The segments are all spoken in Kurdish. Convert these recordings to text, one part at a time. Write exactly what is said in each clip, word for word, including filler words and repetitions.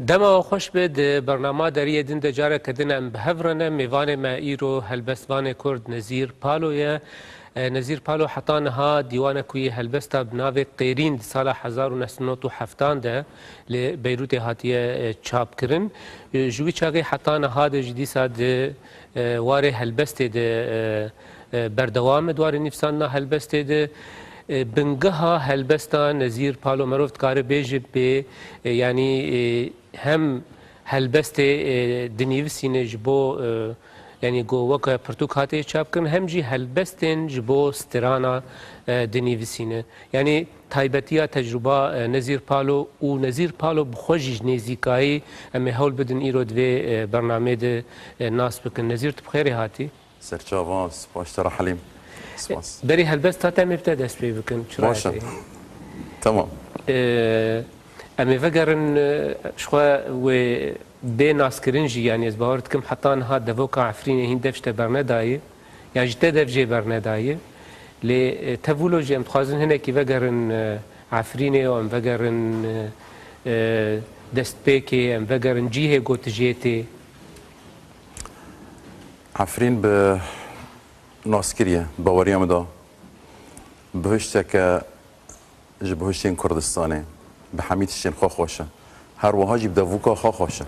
Dema we xweş be, di bernama Deriyê Din de careke din em bi hev re ne. Mêvanê me îro helbestvanê Kurd Nezîr Palo ye. E, Nezîr Palo heta niha dîwanek wî helbesta bi navê Qêrîn di sala hezar û neh sed û nod û heftan de li Beyrûtê hatiye, e, çapkirin. E, ji wî çaxê heta niha de jî dîsa di, e, warê helbestê de, e, e, berdewam e, di warê nivîsandina helbestê de. E, bingeha helbesta Nezîr Palo merov dikare bêje bê, e, yanî, e, hem helbestê, e, dinivîsîne ji bo, e, yanî go weke pirtûk hatiye çapkirin, hem jî helbestên ji bo strana, e, dinivîsîne. Yanî taybetiya tecrûba, e, Nezîr Palo û Nezîr Palo bi xwe jî ji nêzîkayî em ê hewl bidin îro di vê, e, bernamê de, e, nas bikin. Nezîr, tu bi xêrê hatî. Serçava, spas te re Helîm. Spas. Berî helbesta te em ê bi te dest pê bikin. Çira Baş e. Temam. E, em ê vegerin, e, ji xwe wê bê naskirin jî, yanî ez bawer dikim heta niha devoka Efrînê hîn dev ji te bernedayî, yan ji te dev jê bernedayî. Lê, e, te vûlo jî em dixwazin hinekî vegerin, e, Efrînê û em vegerin, e, e, destpêkê, em vegerin cihê ku tu jê tê. Efrîn bi naskirî ye, baweriya min de bihişteke ji bihiştên Kurdistanê, bi hemî tiştên xwe xweş e. Her wiha jî bi devûka xwe xweş e.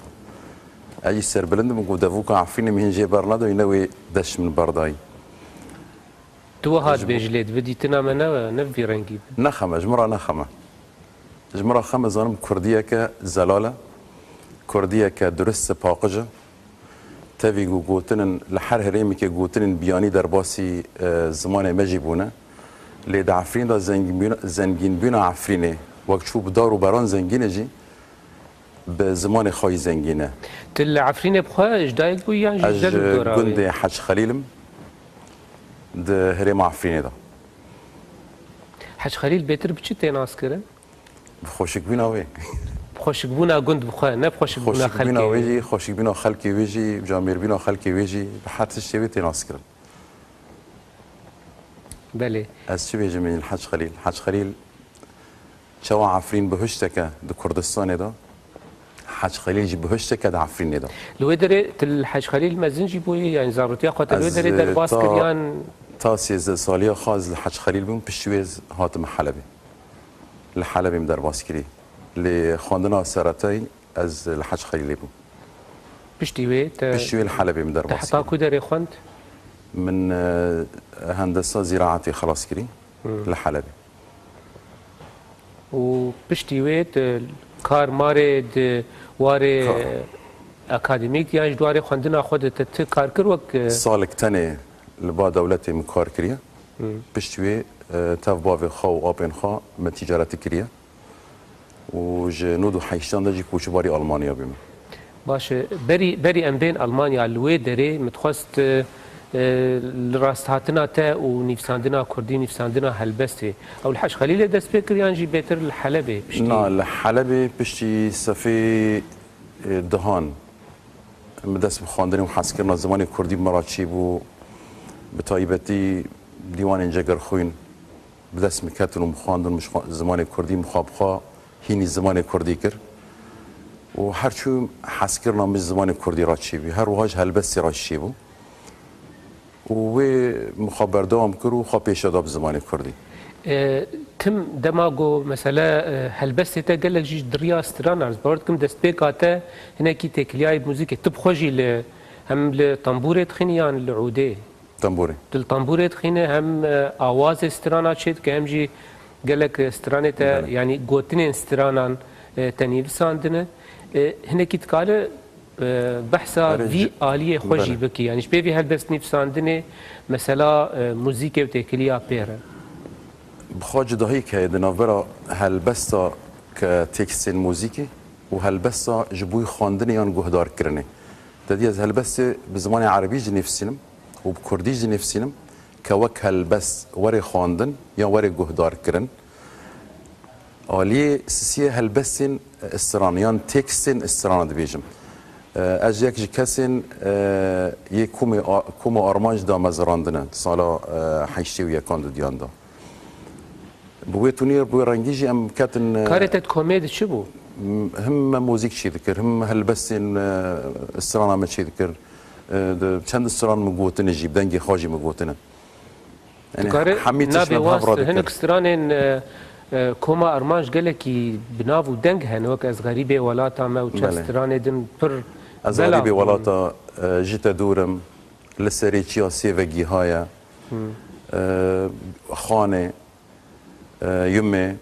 Ez jî serbilind im ku devûka Efrînê min hîn jê berneda, yî ne wê dest ji min berdayî. Tu wiha dibêjî, lê di vî dîtina me ne, ne bi vî rengî be. Ne xem e, ji min re ne xem e. Ji min re xem e, zanim kurdiyeke zelal e, kurdiyeke durist e, paqij e. Tevî ku gotin in, li her herêmekê gotin in biyanî derbasî, e, zimanê me jî bûne. Lê di Efrînê de zengînbûna, zengînbûna Efrînê, wek çû bi dar û beran zengîn e jî, bi zimanê xwe yî zengîn e. Tu li Efrînê bi xwe ji dayik bûyî yan jî Ez ji der û dora wê? Gundê Hec Xelîl im, di herêma Efrînê de. Hec Xelîl bêtir bi çi tê naskirin? Bi xweşikbûna wê. Bi xweşikbûna gund bi xwe, ne bi xweşikbûna Xweşikbûna xelkê wê wê. Jî, xweşikbûna xelkê wê jî, camêrbîna xelkê wê jî, bi her tiştê wê tê naskirin. Belê. Ez çi bêjim ên Hec Xelîl? Hec Xelîl çawa Efrîn bihişteke di Kurdistanê de, Hec Xelîl jî bihişteke di Efrînê de. Li wê derê tu li Hec Xelîl mezin jî bûyî, yanî zarotiya xwe te li wê Ez, derê e, derbas ta, kiriyan? Ta sêzdeh saliya xwe ez li Hec Xelîl bûm, piştî wê ez hatime Helebê. Li Helebê min derbas kirî. Lê xwendina seretayî ez li Hec Xelîlê bûm. Piştî wê te Piştî wê li Helebê min te derbas heta kirî. Ku derê xwend? Min, e, hendesa zîraetê xelas kirî Hmm. li Helebê. Û piştî wê tu kar marê di warê Ka- akademîk yan ji di warê xwendina xwe de te ti kar kir wek, e, Salek tenê li ba dewletê min kar kiriye. Hmm. Piştî wê, e, tev bavê xwe û apên xwe min tîcaretî kiriye. Û ji nod û heştan de jî koçberî Almanya bûme. Baş e, berî, berî em bên Almanya, li wê derê min dixwest, e, e, li rasthatina te û nivîsandina kurdî, nivîsandina helbestê, ew li Hec Xelîlê dest pê kir yan jî bêtir li Helebê piştî? Na, li Helebê piştî sefê, e, dehan min dest bi xwendinê û hezkirina zimanê kurdî bi me re çêbû, bi taybetî dîwanên Cegerxwîn. Bi dest min ketin û min xwendin, min ji xwe, zimanê kurdî min xwe bi xwe hînî zimanê kurdî kir. Û her çû hezkirina min ji zimanê kurdî re çêbû. Her wiha ji helbestê re jî çêbû. Û wê min xwe berdewam kir û xwe pêşe da bi zimanê kurdî. E, tim dema ku mesele, e, helbestê te gelek jî di riya stranan, ez bawer dikim destpêka te hinekî têkiliyayî muzîkê. Tu bi xwe jî li, hem li tembûrê dixînî yan li ûdê? Tembûrê. Tu li tembûrê dixîne, hem, e, awazê strana çêdike, hem jî gelek, e, stranê te, Belê. Yanî gotinên stranan, e, te nivîsandine. E, hinekî dikare, e, behsa Erê, vî ci-, aliyê xwe jî belê. Bikî. Yanî ji pê vî helbest nivîsandinê, mesela, e, muzîkê û têkiliya pê re. Bi xwe cudahiyek heye di navbera helbesta ke tekstên muzîkê û helbesta ji bo xwendinê yan guhdarkirinê. Te dî ez helbestê bi zimanê erebî jî nivîsînim. û bi kurdî jî nivîsînim ke wek helbest were xwendin ya were guhdarkirin. Aliyê sisiyê helbestên, e, stran yan tekstên strana dibêjim. E, ez yek ji kesên, e, yê komê a-, koma armanc damezrandine sala, e, heştê û yekan dudiyan de. Bi wê tunî, bi wê rengî jî em ketin, e, Karê te di komê de çi bû? Him me muzîk çêdikir, him helbestên, e, strana me çêdikir. E, di çend stran min gotine jî, bi dengê xwe jî min gotine. Yanî Dikarî hemî tişt navê me bi hev wast re dikir. Hinek stranên, e, e, Koma Armanc gelekî bi nav û deng hene, wek Ez Xerîbê Welata Me û çend Belê. stranê din pir Ez belav Xerîbê bûn. Welata, e, Ji Te Dûr Im, Li Serê Çiya Sêvegî Haye, Hmm. e, Xanê, e, Yumê,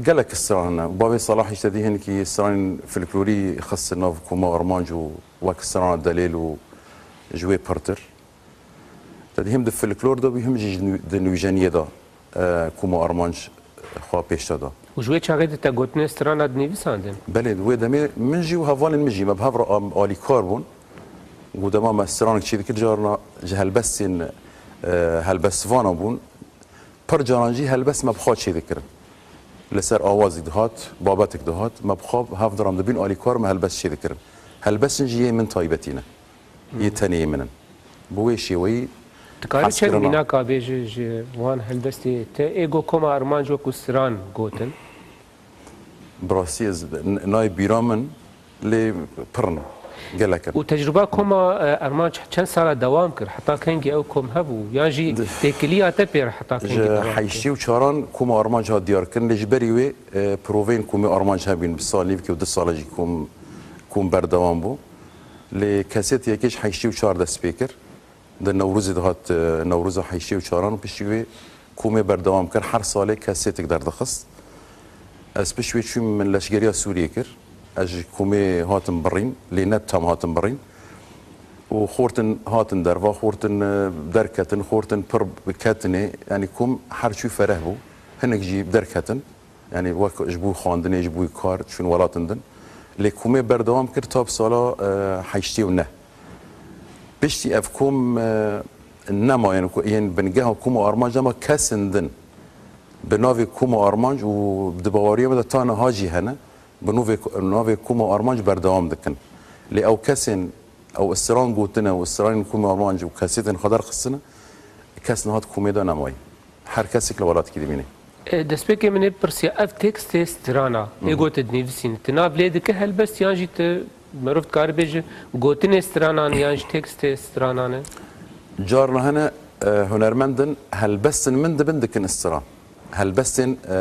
gelek stran hene. Bavê Salah Hîştedî hinekî stranên folklorî xist nav Koma Armanc û wek strana Delêl û ji wê pirtir. Te dî him di folklor de bû, him jî ji nû-, di nûjeniyê de, e, Koma Armanc xwe pêş te da. Û ji wê çaxê de te gotinên strana dinivîsandin? Belê, di wê demê min jî û hevalên min jî, me bi hev re am-, alîkar bûn. Ku dema me stranek çêdikir, carna ji helbestên, e, helbestvana bûn. Pir caran jî helbest me bi xwe çêdikirin. Li ser awazî dihat, babetek dihat, me bi xwe hev diram dibîn alîkar, me helbest çêdikirin. Helbestin jî yê min taybetî ne. Yê tenê yê min in. Bi wê şêweyî Dikarî çend hezkirina mînaka bêjî ji wan helbestê te ê go Koma Armanc wekû stran gotin? Bi rastî ez n-, nayê bîra min, lê pir in, gelek in. Û tecrûba Koma, e, Armanc çend sala dewam kir? Heta kengî ew kom hebû? Yan jî Di- têkiliya te pê re heta kengî Ji dewam kir? Heştê û çaran Koma Armanc hat diyar kirin, lê ji berî wê, e, proveyên Komê Armanc hebîn, bi sal nîvkê û du sala jî kom, kom berdewam bû. Lê kesêt yekê ji heştê û çar dest pê kir. Di Newrozê dihat, e, Newroza heştê û çaran û piştî wê komê berdewam kir. Her salê kesêtek derdixist. Ez pişt wê çûm, min leşgeriya Sûriyê kir. Ez ji komê hatim birîn, lê ne tam hatim birîn. Û xortin hatin derva, xortin, e, derketin, xortin pir ketinê. Yanî kom her çû fereh bû. Hinek jî derketin. Yanî wek ji bo xwendinê, ji bo kar çûn welatin din. Lê komê berdewam kir ta bi sala, e, heştê û neh. Piştî ev kom, e, nema, yanî ku yên bingeha kom û armanc nema, kesên din bi navê kom û armanc û di baweriya me de ta niha jî hene, bi navê, navê kom û armanc berdewam dikin. Lê ew kesên, ew stran gotine û stranên kom û armanc û kesêtên xwe derxistine, kes niha di komê de nemaye. Her kesek li welatekî dimîne. E, destpêkê min ê pirsiya, ev tekstê strana, ê gotin dinivîsîne. Tu nav lê dike helbest yan jî tu, merov dikare bêje, gotinê stranan yan jî tekstê stranan e? Carna hene, e, hunermend in, helbestên min dibin dikin stran. Helbestên, e,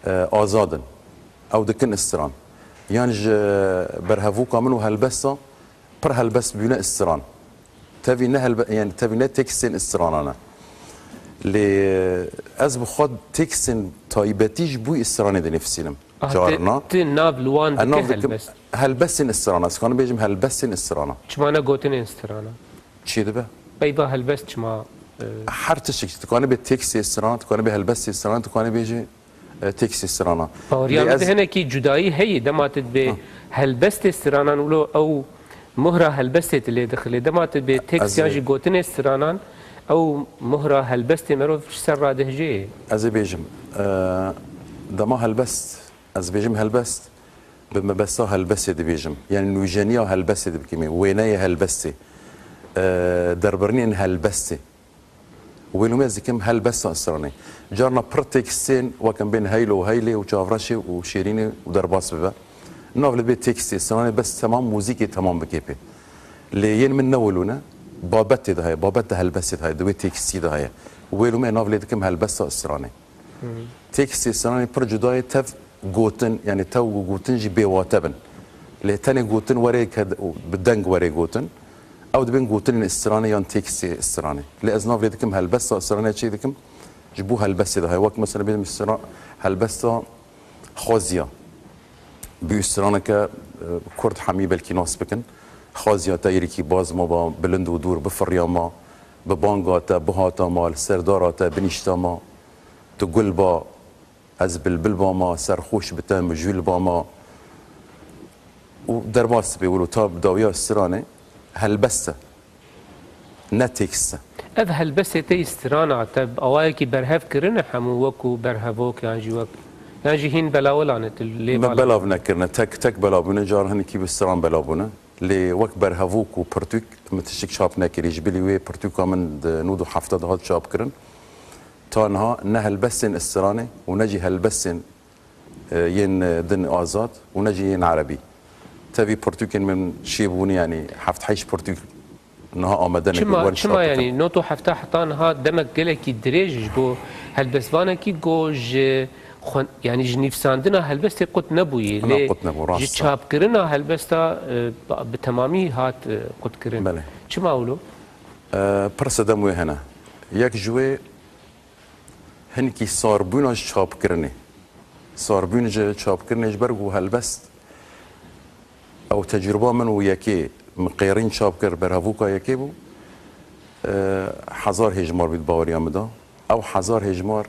e, azad in. Ew dikin stran. Yan ji berhevoka min û helbesta pir helbest bûne stran. Tevî ne helbe-, yani tevî ne tekstên stranan e. Lê ez bi xwe tekstên taybetî ji bo stranê dinivîsînim. Aha, carna. Tu, tu nav li wan dike nav dikim helbest? Helbestên strana. Ez kanim bêjim helbestên strana. Çima ne gotinên strana? Çi dibe? Peyva helbest çima, e, Her tiştek. Tu kanî bê tekstê strana, tu kanî bê helbestê strana, tu kanî bêjî e, tekstê strana. Baweriya min de ez hinekî cudayî heye, dema tu dibê helbestê stranan wilo ew muhra helbestê tu lê dixilê. Dema tu dibê tekst Ez yan ê- jî gotinê stranan ew muhra helbestê merov ji ser radihijê. Ez ê bêjim, e, dema helbest, ez bêjim helbest, bi mebesta helbestê dibêjim. Yani nûjeniya helbestê dibikimê, wêneyê helbestê, e, derbirinên helbestê. Wê lûme ez dikim helbesta stranê. Carna pir tekstên wek em bên heylo û heylê û çavreşê û şêrînê û derbas bibe. Nav li bê tekstê stranê bes temam muzîkê temam bike pê. Lê yên min ne wilo ne. Babet tê de heye, babet de helbestê de heye, di wê tekstî de heye. Wê lûme nav lê dikim helbesta stranê. Tekstê stranê pir cuda ye, tev gotin, yani tev û gotin jî bêwate bin. Lê tenê gotin were ke bi deng were gotin. Ew dibin gotinên stranê yan tekstê stranê. Lê ez nav lê dikim helbesta stranê çê dikim. Ji bo helbestê de heye. Wek mesela bêjim stra-, helbesta Xwaziya. Bi straneke, e, Kurd hemî belkî nas bikin. Xwaziya te îrikî baz ma ba, bilind û dûr bifirriya ma, bi banga te bihata ma, li ser dara te binîşta ma, tu gul ba, ez bilbil ba ma, serxweş bi te mijûl ba ma. Û derbas dibe wilo ta bi dawiya stranê helbest e. Ne tekst e. Ev helbestê te yî strana te bi awayekî berhev kirine hemû wekû berhevok yan jî wek, yan jî hîn belawilan e tu lê Me bala? Belav nekirine. Tek tek belav bûne, car hinekî bi stran belav bûne. Lê wek berhevok û pirtûk min tiştik çap nekirî. Ji bilî wê pirtûka min di nod û hefta de hat çap kirin. Ta niha ne helbestên stranê û ne jî helbestên e, yên, e, din azad û ne jî yên erebî. Tevî pirtûkên min çêbûne, yanî heft heyş pirtûk niha amade ne. Çima, çima, yanî not û hefta heta niha demek gelekî dirêj ji bo helbestvanekî ku ji xwen-, yanî ji nivîsandina helbestê qut nebûyî. Lê qut nebû, rast e. Ji çapkirina helbesta, e, bi temamî hat, e, qutkirin. Belê. Çima wilo? E, pir sedem wê hene. Yek ji wê hinkî sarbûna ji çapkirinê. Sarbûn ji çapkirinê ji ber ku helbest, ew tecrûba min û yekê min qêrîn çap kir, berhevûka yekê bû. E, hezar hêjmar bî di baweriya min de. Ew hezar hêjmar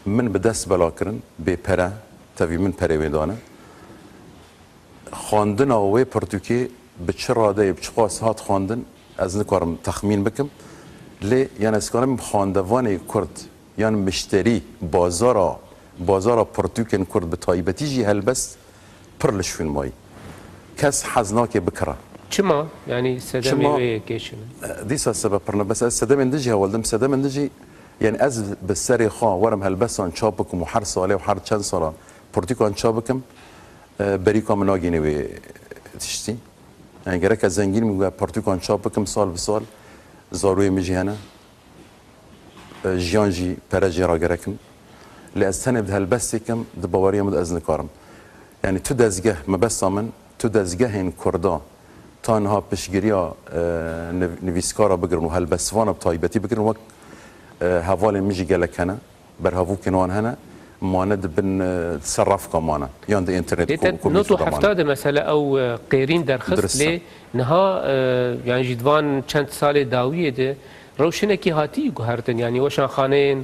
min bi dest bela kirin, bê pere, tevî min perê wê dane. Xwendina wê pirtûkê bi çi radeyê, bi çiqas hat xwendin, ez nikarim texmîn bikim. Lê, yani, ez karim xwendevanê Kurd, yan mişterî, bazara, bazara pirtûkên Kurd, bi taybetî jî helbest, pir li şûn mayî. Kes hez nake bikira. Çima? Yani, sedemê wê yekê çi ne? E, dîsa sebeb pir ne. Bes ez sedemên din jî hewl dim. Sedemên din jî, yani, ez bi serê xwe werim helbestan çap bikim û her salê û her çend sala pirtûkan çap bikim, e, berîka min nagîne wê tiştî. Yani, gerek ez zengîn bim, pirtûkan çap bikim sal bi sal. Zarûyê min jî hene. E, jiyan jî, pere jê re gerek in. Lê ez tenê bi helbestê kim, di baweriya min de ez nikarim. Yani tu dezgeh, mebesta min, tu dezgehên Kurda ta niha piştgiriya, e, niv-, nivîskara bigirin û helbestvana bi taybetî bigirin, wek, e, hevalên min jî gelek hene, berhevûkên wan hene, mane di bin, e, ser refka mane, yan di înternet. Lê te not û hefta de mesela ew, e, qêrîn derxist. Dirist e. Lê niha, e, yani ji di van çend salê dawiyê de rewşinekî hatî guhertin, yani weşanxaneyên,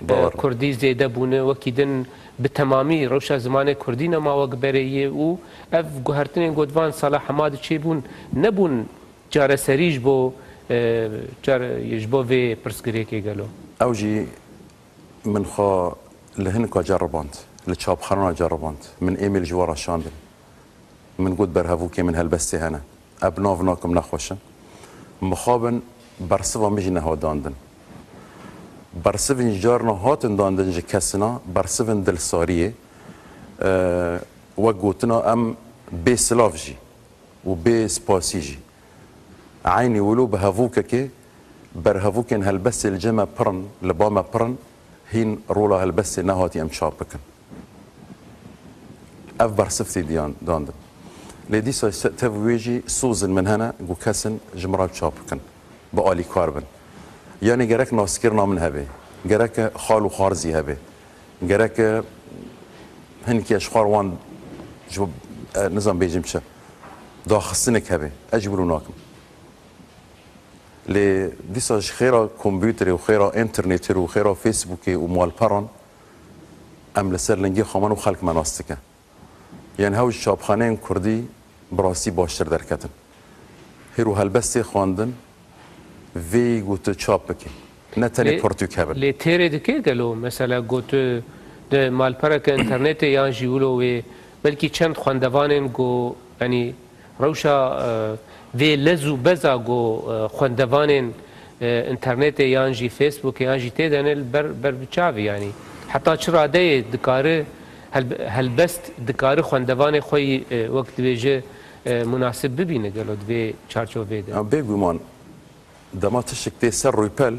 e, kurdî zêde bûne, wekî din bi temamî rewşa zimanê kurdî nema wek berê yê û ev guhertinên ku di van sala hema de çêbûn, nebûn çareserî ji bo, e, çare-, ji bo vê pirsgirêkê gelo? Ew jî min xwe li hinika ceriband, li çapxanana ceriband. Min email ji we re şandin. Min got, berhevûkê min helbestê hene. Ev nav nakim, nexweş in. Mixabin bersiva min jî nehat dandin. Bersivên carna hatin dandin ji kesina, bersivên dilsariyê, e, wek gotina em bê silav jî û bê spasî jî. Eynî wilo bi hevûkekê, berhevûkên helbestê li cem me pir in, li ba me pir in, hîn rola helbestê nehatî em çap bikin. Ev bersiv tê diyan, dandin. Lê dîsa se-, tev wê jî sozin min hene ku kesin ji min re çap bikin, bi alîkar bin. Yanî gerek naskirina min hebe, gerek xal û xwarzî hebe, gerek hinkî ji xwar wan ji bo, e, nizam bêjim çi, daxistinek hebe. Ez jî wilo nakim. Lê dîsa ji xêra kompûterê û xêra înternetê û xêra Facebookê û malperan em li ser lingê xwe man û xelk me nas dike. Yanî hew ji çapxaneyên kurdî bi rastî baştir derketin. Hêro helbestê xwendin vê yî ku tu çap bikî. Ne tenê pirtûk hebin. Lê têrê dike gelo, mesela, ku tu di malpereke înternetê yan jî wilo wê belkî çend xwendevanên ku, yanî, rewşa, e, vê lez û beza ku, e, xwendevanên, e, înternetê yan jî Facebookê yan jî tê de ne li ber, ber bi çavê, yanî heta çi radeyê dikare helb-, helbest dikare xwendevanê xwe yî, e, wek dibêje, e, munasib bibîne gelo di vê çarçovê de? Ya, bêguman, dema tiştek tê ser rûypel,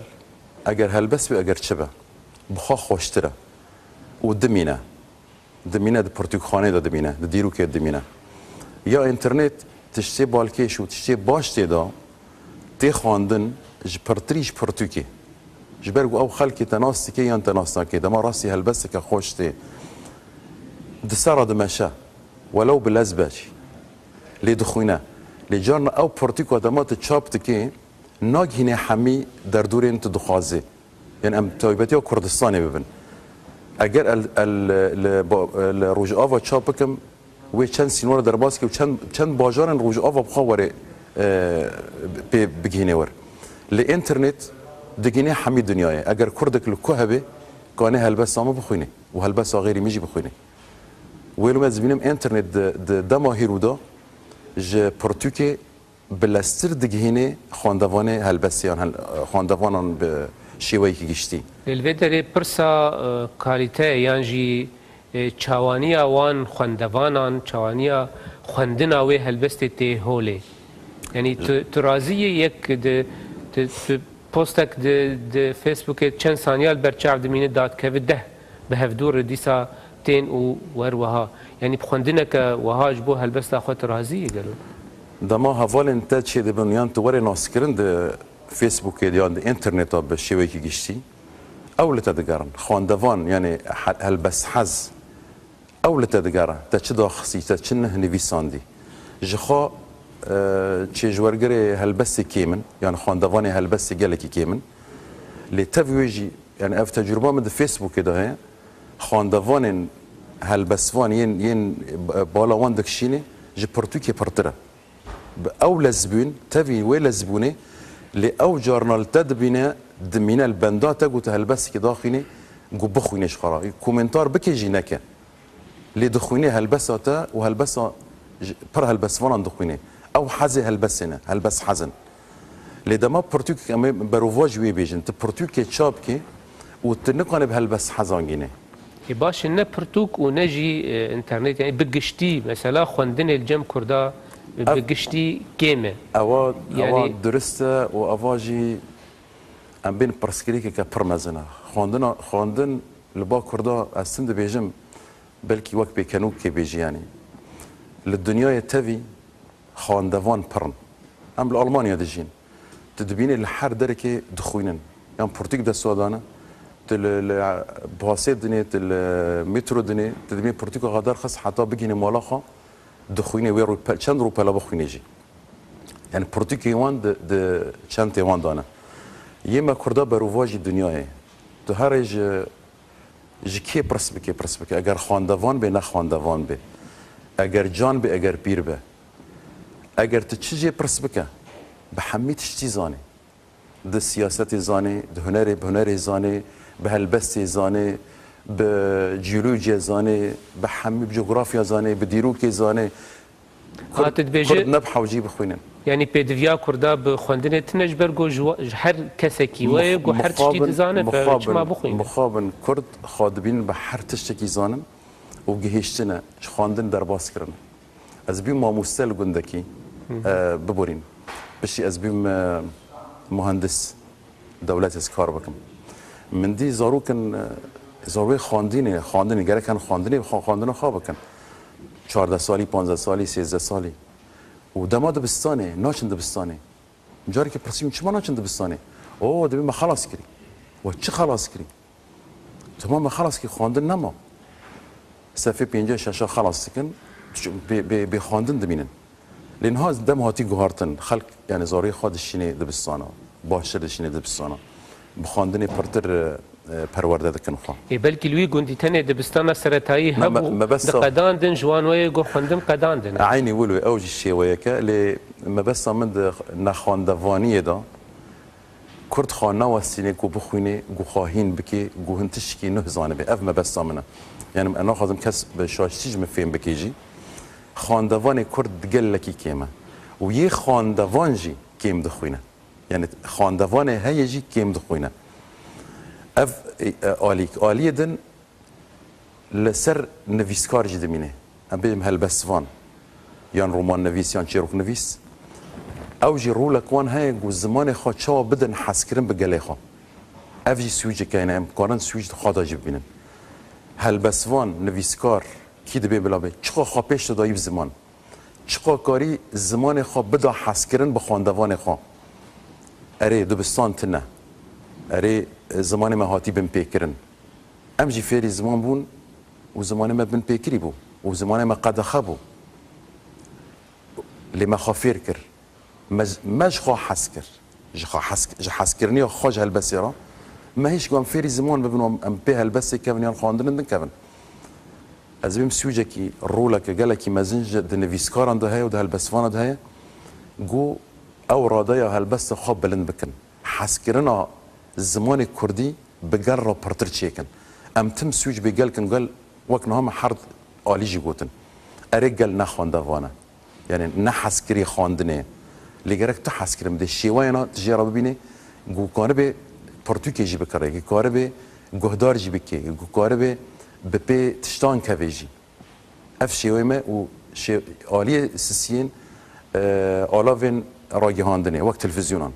eger helbest be, eger çi be, bi xwe xweştir e û dimîne. Dimîne di pirtûkxanê de dimîne, di dîrokê dimîne. Ya înternet tiştê balkêş û tiştê baş tê de tê xwendin ji pirtirî ji pirtûkê. Ji ber ku ew xelkê te nas dike yan te nas nake, dema rastî helbesteke xweş tê, di ser re dimeşe, welew bi lez be jî. Lê dixwîne. Lê carna ew pirtûka dema tu çap dikê, nagihînê hemî derdorên tu dixwazê. Yanî em taybetiya Kurdistanê bibin. Eger el, el, li, ba-, li Rojava çap bikim, wê çend sînora derbas ke û çend, çend bajarên Rojava bi xwe were, e, pê bigihînê wir. Li înternet digihînê hemî dinyayê. Eger kurdek li ku hebe, kanê helbesta min bixwîne û helbesta xêrî min jî bixwîne. Wê li me dibînim înternet di, di dema hîrû de ji pirtûkê bi leztir digihînê xwendevanê helbestê yan hel-, xwendevanan bi şêweyekî giştî. Lê li vê derê pirsa, e, kalîte yan jî, E, çawaniya wan xwendevanan, çawaniya xwendina wê helbestê tê holê. Yanî tu, tu razî yî yek di, tu, tu postek di, di Facebookê çend saniya li ber çav dimîne dadkeve deh bi hevdû re dîsa tên û wer wiha. Yanî bi xwendineke wiha ji bo helbesta xwe tu razî yî gelo? Dema hevalên te çêdibin yan tu were naskirin di Facebookê de yan di înterneta bi şêweyekî giştî, ew li te digerin. Xwendevan, yanî he-, helbesthez, ew li te digere. Te çi daxistî, te çi neh nivîsandî. Ji xwe, e, çêjwergirê helbestê kêm in, yanî xwendevanê helbestê gelekî kêm in. Lê tev wê jî, yanî ev tecrûba min di Facebookê de heye, xwendevanên helbestvan yên, yên bala wan dikişînê ji pirtûkê pirtir e. Bi ew lezbûn, tevî wê lezbûnê, lê ew carna li te dibîne, dimîne li benda te, ku tu helbestekê daxwînê, ku bixwînê ji xwe re. Komentar bike jî neke. Lê dixwînê helbesta te û helbesta ji, pir helbestvanan dixwînê. Ew hezê helbestê ne, helbesthez in. Lê dema pirtûkek em ê berovajî wê bêjin, tu pirtûkê çap kê û tu nikanê bi helbesthezan gînê. Ê baş e, ne pirtûk û ne jî, e, înternet, yanî bi giştî, mesela xwendinê li cem Kurda, e, bi Ev, giştî kêm e. Ewa, ewa Yanî durist e û eva jî em bên pirsgirêkeke pir mezin e. Xwendina, xwendin li ba Kurda, ez tim dibêjim, belkî wek pêkenokê bêjî, yanî li dinyayê tevî xwendevan pir in. Em li Almanya dijîn. Tu dibînî li her derekê dixwînin. Yan pirtûk dest we dane, tu li, li pasê dinê, tu li metro dinê, tu dibînî pirtûka xwe derxist heta bigihînî mala xwe, dixwînê wê rû pe-, çend rûpela bixwînê jî. Yanî pirtûkê wan di, di çentê wan dane. Yê me Kurda berovajî dinyayê. Tu herê ji Ji kê pirs bike, pirs bike. Eger xwendevan bê, ne xwendevan bê. Eger can bê, eger pîr be. Eger tu çi jê pirs bike, bi hemî tiştî zanê. Di siyasetê zanê, di hunerê, bi hunerê zanê, bi helbestê zanê, bi cîolojiyê zanê, bi hemî, bi cografya zanê, bi dîrokê zanê. Kurd, Ha, tu dibêjî Kurd ne bi hewcî bixwînin. Yanî pêdiviya Kurda bi xwendinê tune ji ber ku ji wa-, ji her kesekî Mix-, we ye, ku her tiştî mixabin, dizane, pe mixabin, çima bixwîne? Mixabin Kurd xwe dibînin bi her tiştekî zanin û gihiştine, ji xwendin derbas kirine. Ez bîm mamoste li gundekî, Hı hı. e, biborîn. Piştî ez bîm, e, muhendis. Dewlet ez kar bikim. Min dî zarokin, e, zarokê xwendinê, xwendinê, gerek hen xwendinê, xwe-, xwendina xwe bikin. Çardeh salî, panzdeh salî, sêzdeh salî. Û dema dibistanê, naçin dibistanê. Carekê pirsîm, çima naçin dibistanê? O, dibê me xelas kirî. We çi xelas kirî? Tamam, me xelas kirî, xwendin nema. Sefê pêncî şeşa xelas dikin, bê, bê, bê xwendin dimînin. Lê niha dem hatî guhartin, xelk, yani, zarê xwe dişînê dibistana, baştir dişînê dibistana. Bi xwendinê pirtir, e, perwerde dikin xwe. Ê, belkî li wî gundî tenê dibistana seretayî Me-, me-, hebû, mebesta diqedandin, ji wan wê got xwendin qedandin. Eynî wilo, ew jî şêweyeke, lê mebesta min di nexwendevaniyê de, Kurd xwe nawestîne ku bixwîne, ku xwe hîn bike, ku hin tiştekî nuh zanibe. Ev mebesta min e. Yani, em naxwazim kes bi şaştî ji min fêm bike jî. Xwendevanê Kurd gelekî kêm e. Û yê xwendevan jî kêm dixwîne. Yani, xwendevanê heye jî kêm dixwîne. Ev, e, e, alîk. Aliyê din, Li ser nivîskar jî dimîne. Em bêjin helbestvan, yan romannivîs, yan çîroknivîs. Ew jî rolek wan heye ku zimanê xwe çawa bidin hezkirin bi gelê xwe. Ev jî swîcek hene, em karin swîc di xwe de jî bibînin. Helbestvan, nivîskar, kî dibê bila bê, çiqa xwe pêş de dayî bi ziman. Çiqa karî zimanê xwe bida hezkirin bi xwendevanê xwe. Erê, dibistan tune. Erê, zimanê me hatî binpêkirin. Em jî fêrî ziman bûn û zimanê me binpêkirî bû û zimanê me qedexe bû. Lê me xwe fêr kir. Me, me ji xwe hez kir. Ji xwe hez, ji hezkiriniya xwe ji helbestê re. Me hişt ku em fêrî ziman bibin û em, em pê helbestê kevin yan xwendin din kevin. Ez bêm sûcekî, roleke gelekî mezin ji, di nivîskaran de heye û di helbestvanan de heye. Ku ew radeya helbesta xwe bilind bikin. Hezkirina zimanê kurdî bi gel re pirtir çêkin. Em tim sûc bê gel kin, gel wek niha me her alî jî gotin. Erê gel ne xwendevan e. Yani ne hezkirî xwendinê. Lê gerek tu hezkirin bidê. Şêweyana tu jê re bibînê, ku karibê pirtûkê jî bikirê, ku karibê guhdar jî bikê, ku karibê bi pê tiştan kevê jî. Ev şêwê me û şê-, aliyê sisiyên, e, alavên ragihandinê, wek televîzyonan.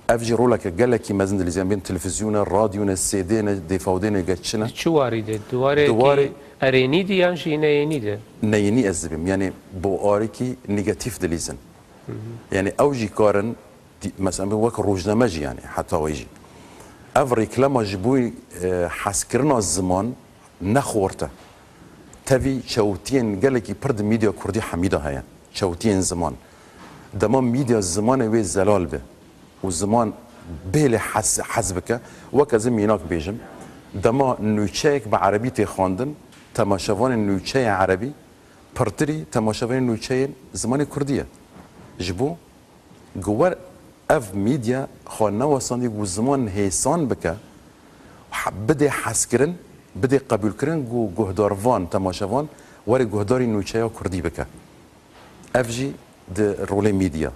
Ev jî roleke gelekî mezin dilîze. Em bên televîzyone, radyo ne, C D ne, D V D ne, geç çi ne. Di çi warî de? Di warê Di warê ki erênî de yan jî neyênî de? Neyînî ez dibêm. Yanî bo arêkî negatîf dilîzin. Yanî ew jî karin, di-, mesela wek rojname jî yanî heta wê jî. Ev rêklama ji bo, e, hezkirina ziman ne xort e. Tevî çewtiyên gelekî pir di medya kurdî hemî de heye. Çewtiyên ziman. Dema medya zimanê wê zelal be û ziman bêlê hez, hez bike, wek ez ê mînak bêjim, dema nûçeyek bi erebî tê xwendin, temaşevanên nûçeyê erebî pirtirî temaşevanên nûçeyên zimanê kurdî ye. Ji bo ku wer ev medya xwe newesandî ku ziman hêsan bike, he-, bidê hezkirin, bidê qebûlkirin ku guhdarvan, temaşevan were guhdarî nûçeya kurdî bike. Ev jî di rolê medya.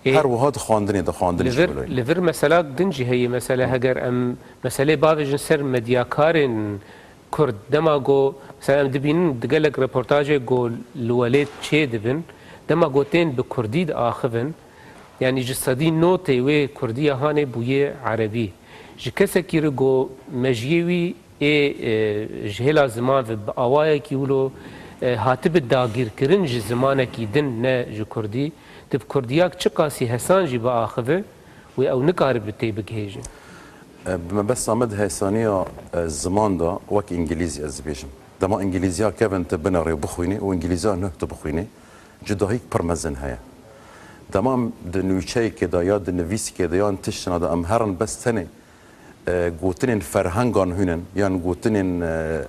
Ê, Her wiha di xwendinê de, xwendin li jî vir, wilo ye. Li vir meselak din jî heye. Mesela heger em meselê bavêjin ser medyakarên Kurd, dema ku, mesela em dibînin di gelek reportajê ku li welêt çê dibin, dema ku tên bi kurdî diaxivin, yanî ji sedî notê wê kurdiya hanê bûye erebî. Ji kesekî re ku mejiyê wî ê, e, ji hêla ziman ve bi awayekî wilo, e, hatibi dagîrkirin ji zimanekî din, ne ji kurdî, tu bi kurdiyak çiqasî hesan jî biaxive, wê ew nikaribe tê bigihêje. E, bi mebesta me di hêsaniya, e, ziman de wek îngilîzî ez dibêjim. Dema îngilîziya kevin tu binêrî û bixwînî û îngilîziya nuh tu bixwînî, cudahîk pir mezin heye. Dema em di nûçeyekê de ya di nivîskê de yan tiştina de em herin bes tenê, e, gotinên ferhengan hûn in, yan gotinên, e,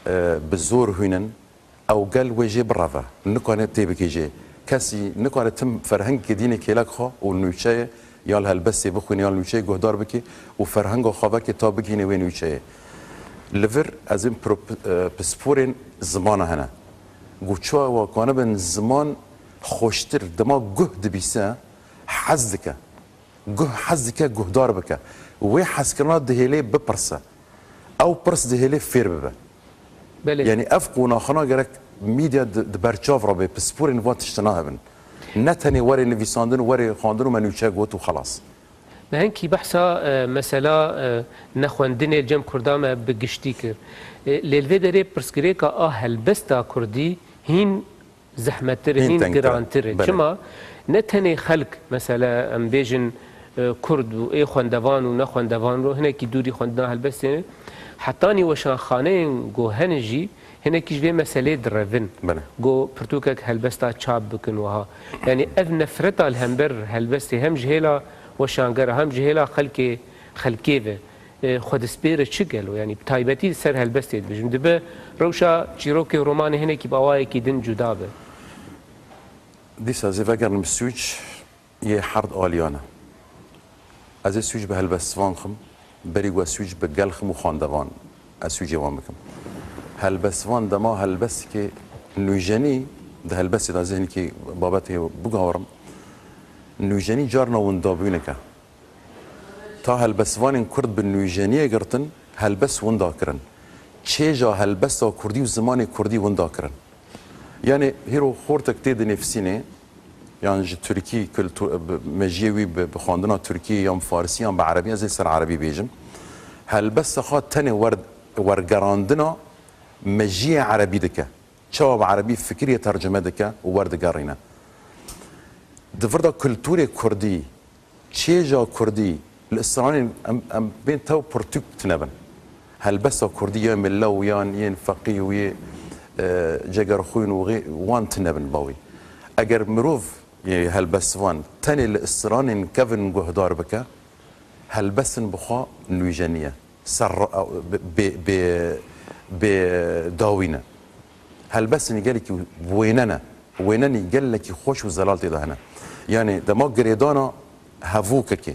e, bi zor hûn in, ew gel wê jê bireve. Nikane tê bike jê. Kesî nikane tim ferhengekê dînê kêlek xwe û nûçeyê ya li helbestê bixwîne, ya li nûçeyê guhdar bike û ferhenga xwe veke ta bigihîne wê nûçeyê. Li vir ez ê pro-, e, pisporên zimana hene. Ku çawa kanibin ziman xweştir, dema guh dibîse, hez dike. Guh hez dike, guhdar bike. Wê hezkirina dihêlê bipirse. Ew pirs dihêlê fêr bibe. Belê. Yanî ev qonaxina gerek medya di, di berçav re bê, pisporên van tiştine hebin. Ne tenê were nivîsandin, were xwendin û me nûçe got û xelas. Me hinkî behsa, e, mesela, e, nexwendinê cem Kurda me bi giştî kir. E, lê li vê derê pirsgirêka a helbesta Kurdî hîn zehmettir e, Hîn hîn tengtir e. Girantir e. Belê. Çima? Ne tenê xelk, mesela, em bêjin, e, Kurd û ê xwendevan û nexwendevan ro hinekî dûrî xwendina helbestê ne. Hetanî weşanxaneyên ku hene jî hinekî ji vê meselê direvin. Belê. Ku pirtûkek helbesta çap bikin wiha. Yanî ev nefreta li hember helbestê hem ji hêla weşangera hem ji hêla xelkê, xelkê ve e, xwe dispêre çi gelo? Yanî bi taybetî li ser helbestê dibêjim. Dibe rewşa çîrokê romanê hinekî bi awayekî din cuda be. Dîsa ez ê vegerim sûc yê herd aliyan e. Ez ê sûc bi helbestvan xim, berî ku ez sûc bi gel xim û xwendevan, ez sûcê wan bikim. Helbestvan dema helbestekê nûjenî, di helbestê de ez ê hinekî babetê biguherim, nûjenî carna windabûynek e. Ta helbestvanên Kurd bi nûjeniyê girtin, helbest winda kirin. Çêja helbesta Kurdî û zimanê Kurdî winda kirin. Yanî hîro xortek tê dinêfsînê, yan ji Tirkî kultur, bi, mejiyê wî bi, bi xwendina Tirkî yan Farsî yan bi Erebî, ez ê ser Erebî bêjim. Helbesta xwe tenê wer, wergerandina mejiyê Erebî dike. Çawa bi Erebî fikirê tercime dike û werdigerîne. Di vir de kulturê Kurdî, çêja Kurdî, li stranên em, em bên tew pirtûk tune bin. Helbesta Kurdî ya mille û yan yên feqî û yê, e, cegerxwîn û xê-, wan tune bin bawî. Eger mirov, yê helbestvan, tenê li stranên kevin guhdar bike, helbestin bi xwe nûjenî ye. Ser, bê, bê, bê dawî ne. Helbestên gelekî wêne ne. Wênenî gelekî xweş û zelal tê de hene. Yanî dema girêdana hevokekê,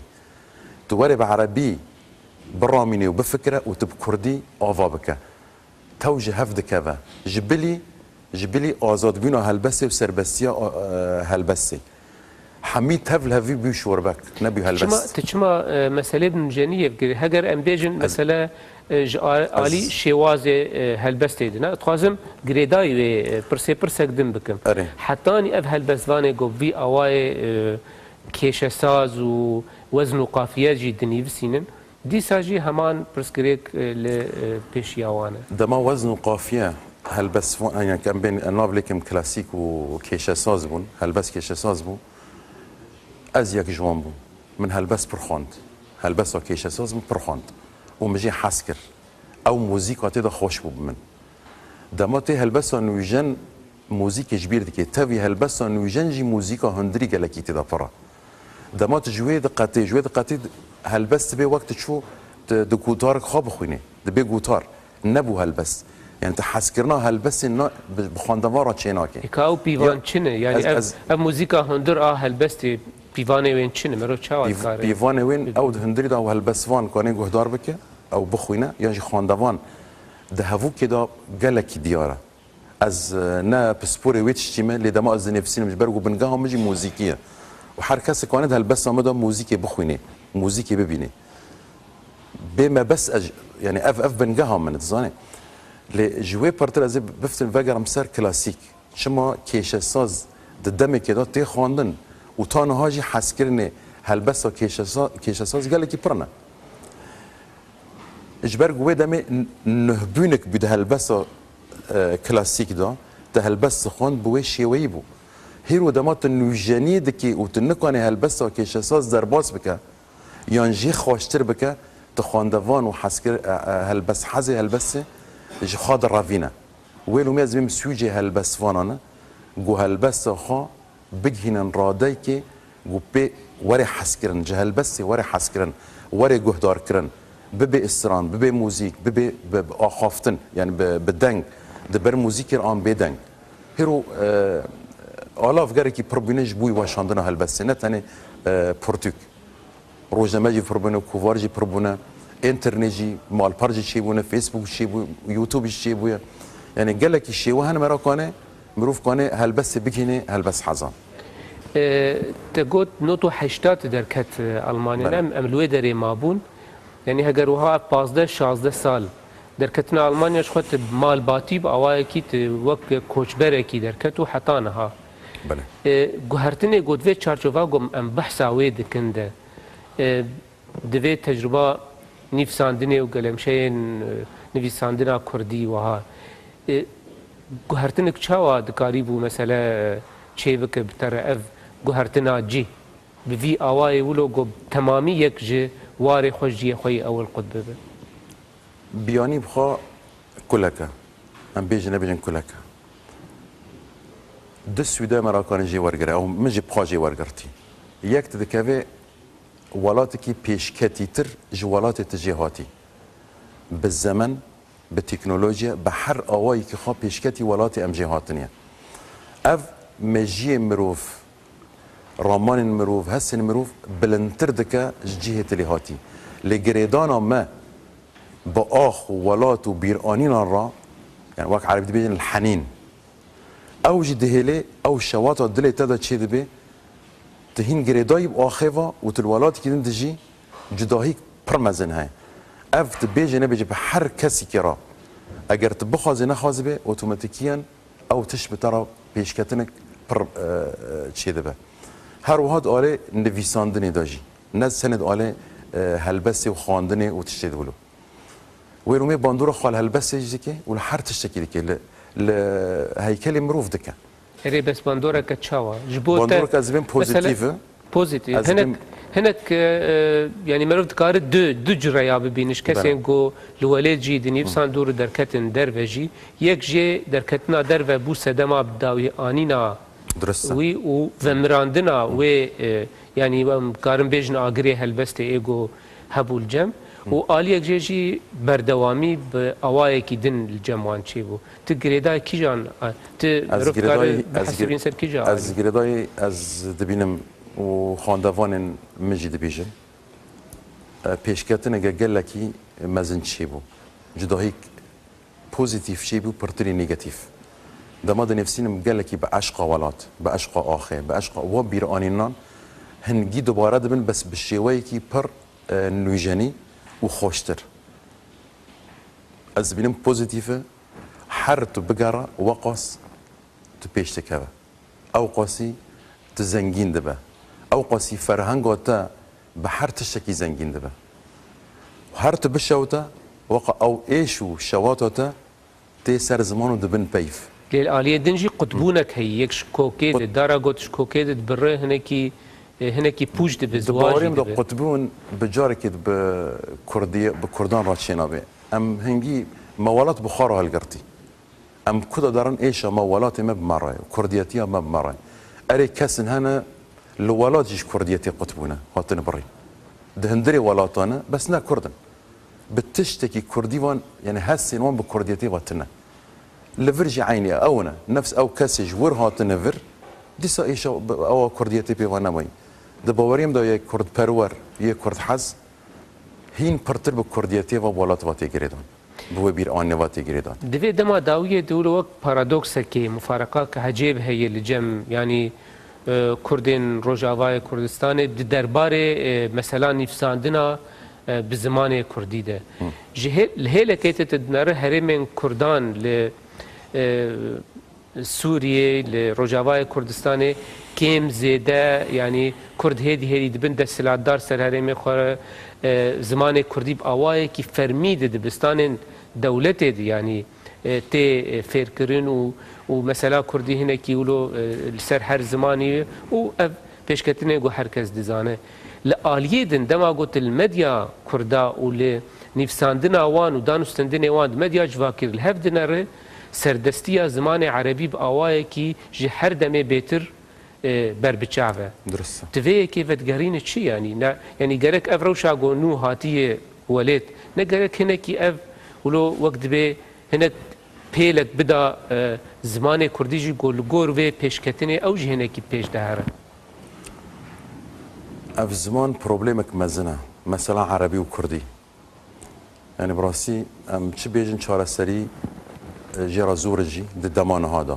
tu were bi erebî biramîne û bifikire û tu bi kurdî ava bike. Tew ji hev dikeve. Ji bilî, ji bilî azadbûna helbestê û serbestiya, e, helbestê. Hemî tev li hevî bû şorbek, nebû helbest. Çima, tu çima, e, meselê bi nûjenî yê bigirî? Heger em bêjin, Ez- mesele E, ji a-, alî şêwazê, e, helbestê dine. Dixwazim girêdayî wê, e, pirsê pirsek din bikim. Erê. Hetanî ev helbestvanê ku bi vî awayê, e, kêşesaz û wezn û qafiye jî dinivîsînin, dîsa jî heman pirsgirêk, e, li, e, pêşiya wan e. Dema wezn û qafiye helbestvan, yani em bên, em nav lêkim klasîk û kêşesaz bûn, helbest kêşesaz bû. Ez yek ji wan bûm. Min helbest pir xwend. Helbesta kêşesaz min pir xwend. Û min jê hez kir. Ew muzîka tê de xweş bû bi min. Dema tê helbesta nûjen muzîkê ji bîr dikê. Tevî helbesta nûjen jî muzîka hundirî gelekî tê de pir e. Dema tu ji wê diqetê, ji wê diqetê helbest dibê wek tu çû, tu di gutarek xwe bixwînê. Dibê gutar. Nebû helbest. Yani tu hezkirina helbestê na, bi, bi xwendevan re çênake. Eka ew pîvan Ya, çi ne? Yani ez, ev, ez ev muzîka hundir a helbestê pîvanê wên çi ne? Mero çawa Pîv-, dikare? Pîvanê wên ew di hundirî de ew helbestvan kanê guhdar bike, ew bixwîne, yan jî xwendevan di hevûkê de gelekî diyar e. Ez, e, ne pisporê wê tiştî me, lê dema ez dinivîsînim ji ber ku bingeha min jî muzîkî ye. Û her kes dikane di helbesta min de muzîkê bixwînê, muzîkê bibînê. Bê mebest ez, yani ev, ev bingeha min, dizanê. Lê ji wê pirtir ez ê biftim vegerim ser klasîk. Çima kêşesaz di demekê de tê xwendin û ta niha jî hezkirinê helbesta kêşesa-, kêşesaz gelekî pir ne. Ji ber ku wê demê n-, nuhbûnek bû di helbesta, e, klasîk de, te helbest dixwend bi wê şêweyî bû. Hîro dema tu nûjenî dikî û tu nikanî helbesta kêşesaz derbas bike, yan jî xweştir bike, tu xwendevan û hezkir-, e, e, helbest, hezê helbestê ji xwe direvîne. Wê lûmê ez bêm sûcê helbestvanan e, ku helbesta xwe bigihînin radeyekê ku pê were hezkirin, ji helbestê were hezkirin, were guhdarkirin, bibe stran, bibe muzîk, bibe bi, bi axaftin, yani bi, bi deng, di ber muzîkê re an bê deng. Hêro, e, alav gerekî pir bûne ji bo weşandina helbestê, ne tenê, e, pirtûk. Rojname jî pir bûne, kovar jî pir bûne, înternet jî, malper jî çêbûne, Facebook jî çêbû, YouTube jî çêbûye. Yani gelekî şêwe hene me re kane, mirov kane helbestê bigihîne helbest hezan. E, te got nod û heştad derket, e, Almanya. Belê. Em, em li wê derê mabûn. Yani heger wiha ev pazdeh şazdeh sal derketina Almanya ji xwe tu malbatî bi awayekî tu wek koçberekî derket û heta niha. Belê. E, guhertinê got vê çarçova gom em behsa wê dikin de. E, di vê tecruba nivîsandinê û gelemşeyên, e, nivîsandina kurdî wiha, e, guhertinek çawa dikarîbû mesele, e, çêbike bi te re ev guhertina cî? Bi vî awayê wilo ku temamî yek ji warê xwe ji cihê xwe yê ewil qut bibe. Biyanî bi xwe kulek e. Em bêjin nebêjin kulek e. Du sûde me re kane jê wergire. Ew min jî bi xwe jê wergirtî. Yek tu dikevê welatekî pêşketîtir ji welatê tu jê hatî. Bi zemen, bi teknolojiye, bi her awayekî xwe pêşketî welatê em jê hatiniye. Ev mejiyê mirov, ramanên mirov, hestên mirov bilindtir dike ji cihê tu lê hatî. Lê girêdana me bi ax û welat û bîranînan re, yani wek erebî dibêjin el-henîn, ew jî dihêlê, ew şewata dilê te de çêdibe, tu hîn girêdayî bi axê ve û tu li welatekî din dijî, cudahîk pir mezin heye. Ev tu bêjê nebêjê bi her kesekî re, eger tu bixwazê nexwazibê, otomatîkiyen ew tişt bi te re pêşketinek pir, e, e, çêdibe. Her wiha di alê nivîsandinê de jî, ne tenê di alê, e, helbestê û xwendinê û tiştê de wilo. Wê lûmê bandora xwe li helbestê jî dike û li her tiştekî dike. Li, li heykelê mirov dike. Erê, bes bandoreke çawa? Ji bo te Bandoreke ez dibêm mesela pozîtîf e. Pozîtîf. Ez Hinek, dibêm hinek, e, e, yani merov dikare du, du cireya bibîne ji kesên Belê. ku li welêt jî dinivîsan dûr û derketin derve jî. Yek jê derketina derve bû sedema bi dawî anîna Dirust e. wî û vemirandina wê, e, yani em karin bêjin agirê helbestê ê ku hebû li cem. Û aliyek jê jî berdewamî bi awayekî din li cem wan çêbû. Tu girêdayî kîjan, a, tu Ez mirov dikare girêdayî, ez bihesibîn gir-, ser kîja ez alî? girêdayî, ez dibînim û xwendevanên min jî dibêjin. E, pêşketineke gelekî mezin çêbû. Cudahîk pozîtîf çêbû, pirtirî negatîf. Dema dinivîsînim gelekî bi eşqa welat, bi eşqa axê, bi eşqa wan bîranînan hingî dubare dibin, bes bi şêweyekî pir, e, nûjenî û xweştir. Ez dibînim pozîtîf e. Her tu bigere, weqas tu pêş dikeve. Ew qasî tu zengîn dibe. Ew qasî ferhenga te bi her tiştekî zengîn dibe. Her tu bişewite, weqa ew êş û şewata te tê ser ziman û dibin peyv. Lê li aliyê din jî qutbûnek heye, yek ji kokê Qut- di, dara got ji kokê di dibire, hinekî, e, hinekî pûç dibe, Di ziwac jî baweriyê min de dibe. Qutbûn bi carekê bi Kurdiye, bi Kurdan re çênabe. Em hingî me welat bi xwe re hilgirtî. Em ku de derin êşa me welatê me bi me re ye, kurdiyetiya me bi me re ye. Erê kesin hene li welat jî ji kurdiyetê qut bûne, hatine birîn. Di hundirê welatan e, bes ne kurd in. Bi tiştekî kurdî van, yani hesên wan bi kurdiyetê ve tine. Li vir jî eynî ew ne. Nefs ew kesê ji wir hatine vir, dîsa êşa bi-, ewa kurdiyetê pê ve nemayî. Di baweriyê min de yê kurdperwer, yê kurdhez, hîn pirtir bi kurdiyetê ve welat ve tê girêdan. Bi wê bîranînê ve tê girêdan. Di vê dema dawiyê de wilo wek paradoksekê, mufareqak ecêb heye li cem, yanî, e, Kurdên Rojavayê Kurdistanê di derbarê, e, mesela nivîsandina, e, bi zimanê Kurdî de. Hı. Ji hê-, li hêlekê te tu dinere herêmên Kurdan li, e, Sûriyê, li Rojavayê Kurdistanê kêm zêde, yanî Kurd hêdî hêdî dibin desthilatdar ser herêmê xwe re, e, zimanê Kurdî bi awayekî fermî di dibistanên dewletê de, yanî, e, tê, e, fêrkirin û, û mesela Kurdî hinekî wilo, e, li ser her zimanî ye û ev pêşketinê ku her kes dizane. Li aliyê din dema ku tu li medya Kurda û li nivîsandina wan û danûstendinê wan di medya civakî re li hev dinere, serdestiya zimanê erebî bi awayekî ji her demê bêtir, e, ber bi çav e. Dirust e. Tu vê yekê vedigerîne çi yanî? Ne, yanî gerek ev rewşa ku nû hatiye welêt, ne gerek hinekî ev wilo wek dibê hinek pêlek bida, e, zimanê kurdî jî ku li gor vê pêşketinê ew jî hinekî pêş dihere. Ev ziman problemek mezin e. Mesela erebî û kurdî. Yani bi rastî em çi bêjin çareserî, e, jê re zor e jî di dema niha de.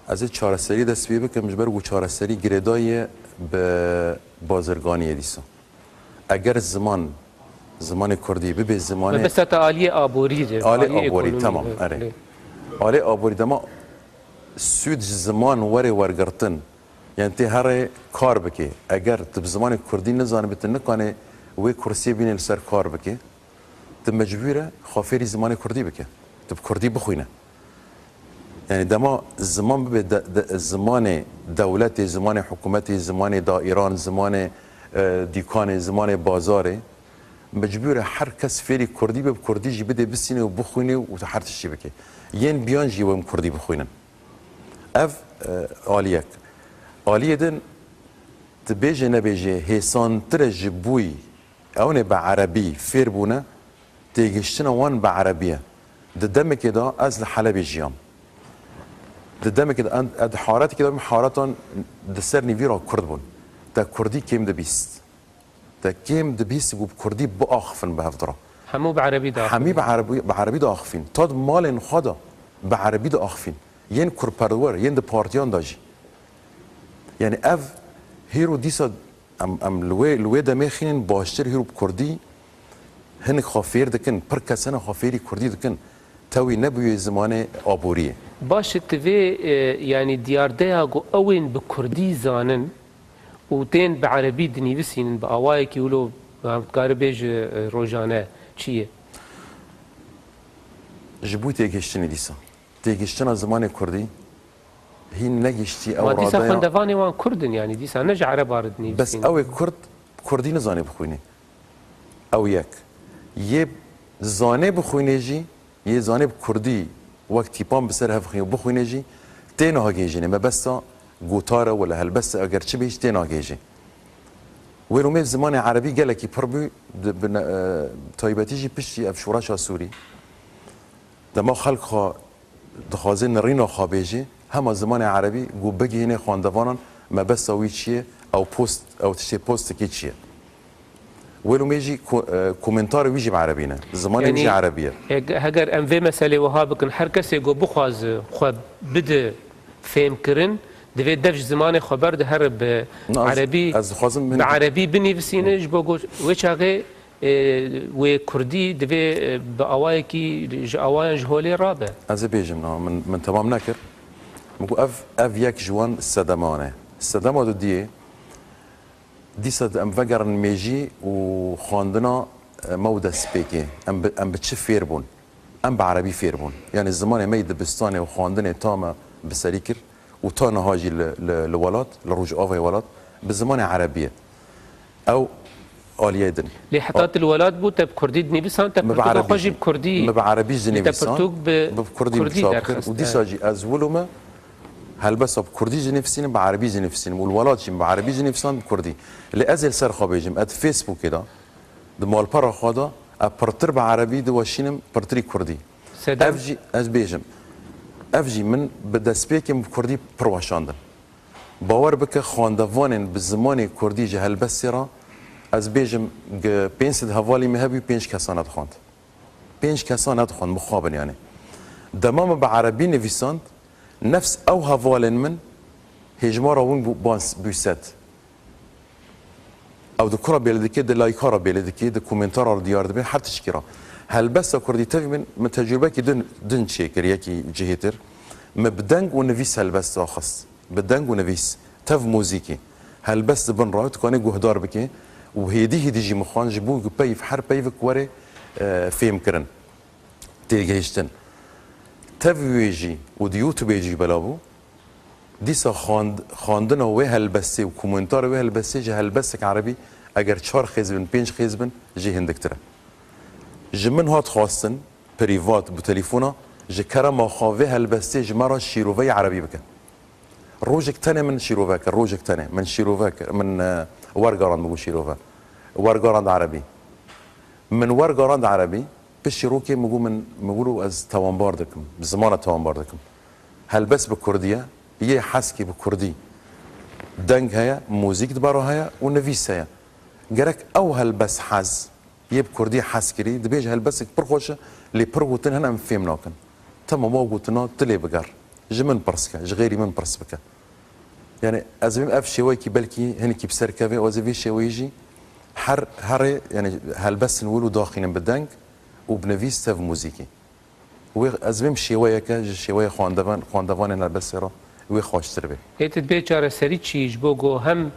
Ez ê çareserî dest pê bikim ji ber ku çareserî girêdayî ye bi bazirganiyê dîsa. Eger ziman, zimanê kurdî bibe zimanê Mebesta te aliyê aborî de, Alê aliyê aborî, ekonomî tamam, de, erê. Lê Alê aborî dema sûd ji ziman were wergirtin, yani tê herê kar bike. Eger tu bi zimanê kurdî nizanibî, tu nikanê wê kursiyê bînê li ser kar bike, tu mecbûr e xwe fêrî zimanê kurdî bike. Tu bi kurdî bixwîne. Yani dema ziman bibe de, de, zimanê dewletê, zimanê hikûmetê, zimanê daîran, zimanê, e, dîkanê, zimanê bazarê, mecbûr e her kes fêrî kurdî be, bi kurdî jî bidê bisîne û bixwîne û her tiştî bike. Yên biyan jî wê bi kurdî bixwînin. Ev, e, aliyek. Aliyê din, tu bêjê nebêjê, hêsantir e ji bûyî. Ewnê bi erebî fêr bûne, têgihiştina wan bi erebî ye. Di demekê de ez li Helebê jiyam. Di demekê de, en-, di haretekê de, em haretan di ser nîvî re kurd bûn. Te kurdî kêm dibîst. Te kêm dibîst ku bi kurdî biaxifin bi hev re. Hemû bi erebî diaxifin. Hemî bi erebî, bi erebî diaxifîn. Ta di malên xwe de bi erebî diaxifîn. Yên kurperwer, yên di partiyan de jî. Yani ev hêro dîsa em, em li wê, li wê demê xînin baştir hîro bi kurdî hinek xwe fêr dikin, pir kes hene xwe fêrî kurdî dikin. Tewî nebûye zimanê aboriyê. Baş e, tu vê, e, yanî diyardeya ku ew ên bi kurdî zanin û tên bi erebî dinivîsînin bi awayekî wilo, em dikare bêje, e, rojane çi ye? Ji bo têgihiştinê dîsa. Têgihiştina zimanê kurdî hîn negihiştî ew Ma dîsa radeya xwendevanê wan kurd in, yanî dîsa ne ji ereba re dinivîsînin. Bes ew ê kurd, kurdî nizane bixwîne. Ew yek. Yê zanê bixwîne jî, yê zanê bi kurdî wek tîpan bi ser hev xî û bixwîne jî, tê nagihêjîne. Mebesta gotar e wela helbest e, eger çi bê jî tê nagihêjê. Wê lomê zimanê erebî gelekî pir bû, di, bi ne-, e, taybetî jî piştî ev şoreşa Sûrî. Dema xelk xwe dixwaze nirîna xwe bêje, hema zimanê erebî ku bigihîne xwendevanan, mebesta wî çi ye, ew post, ew tiştê postekê çi ye. Wê lomê jî ko-, e, komentarê wî jî bi erebî ne. Zimanê wî jî erebî ye. Yanî, e, heger em vê meselê wiha bikin, her kesê ku bixwaze xwe bide fêmkirin, divê dev ji zimanê xwe berde here bi Na, ez, erebî, ez dixwazim bi min erebî binivîsîne, ji bo ku wê çaxê Ê, wê kurdî divê, e, bi awayekî ji awayan ji holê rabe. Ez ê bêjim, na, min, min temam nekir. Min got, ev, ev yek ji wan sedeman e. Sedema dudiyê, dîsa em vegerin mêjî û xwendina, e, me û destpêkê. Em bi, em bi çi fêr bûn? Em bi erebî fêr bûn. Yanî zimanê me yê dibistanê û xwendinê ta me bi serî kir û ta niha jî li, li, li welat, li Rojavayê welat, bi zimanê erebî ye. Ew aliyê din. Lê heta tu li welat bû, te bi kurdî dinivîsan, te pirtûka xwe jî bi kurdî, min bi erebî jî nivîsan, te pirtûk bi kurdî min çap kir û dîsa jî ez wilo me helbesta bi kurdî jî nivîsînim, bi erebî jî nivîsînim û li welat jî min bi erebî jî nivîsan, bi kurdî. Lê ez ê li ser xwe bêjim, ez di Facebookê de, di malpera xwe de, ez pirtir bi erebî diweşînim, pirtirî kurdî. Sedem. Ev jî, ez bêjim, ev jî min bi destpêkê min bi kurdî pir weşandin. Bawer bike, xwendevanên bi zimanê kurdî ji helbestê re, ez bêjim, gi pênc sed hevalî me hebû, pênc kesa nedixwend. Pênc kesa nedixwend, mixabin yanî. Dema min bi erebî nivîsand, nefs ew hevalên min hêjmara wan bû, ban s-, bû sed. Ew di kura bêle dike, di layka re bêle dike, di komentara re diyar dibe, her tişkî re. Helbesta kurdî tevî min, min tecrûbekî din, din çêkir, yekî cihêtir. Me bi deng û nivîs helbest axist. Bi deng û nivîs. Tev muzîkî. Helbest di bin re, tu kanê guhdar bike û hêdî hêdî jî min xwend, ji bo ku peyv, her peyvek were, e, fêhmkirin, têgihiştin. Tev wê jî û di YouTubeê jî bela bû. Dîsa xwend-, xwendina wê helbestê û komentarê wê helbestê ji helbestek erebî eger çar xêz bin, pênc xêz bin, jê hindiktir e. Ji min hat xwestin, prîvat, bi telefona, ji kerema xwe vê helbestê ji me re şîroveyê erebî bike. Rojek tenê min şîrove kir, rojek tenê. Min şîrove kir, min, e, wergerand, min got şîrove. Wergerand erebî. Min wergerand erebî. Piştî rokê min got, min, min wilo ez tewanbar dikim, bi zimana tewanbar dikim. Helbest bi kurdî ye, yê heskî bi kurdî. Deng heye, muzîk di bera heye û nivîs heye. Gerek ew helbest hez, yê bi kurdî hez kirî, dibêje helbestek pir xweş e, lê pir gotin hene em fêm nakin. Temam, ew gotina tu lê biger. Ji min pirs ke, ji xêrî min pirs bike. Yanî ez bêm ev şêweyekî belkî hinekî bi ser keve, û ez ê vê şêweyî jî her herê, yanî helbestên wilo daxînim bi deng û bi nivîs tev muzîkî. Wê ez bêm şêweyeke ji şêweya xwendevan-, xwendevanên helbestê re wê xweştir be. Ê tu dibê çareserî çi ji bo ku hem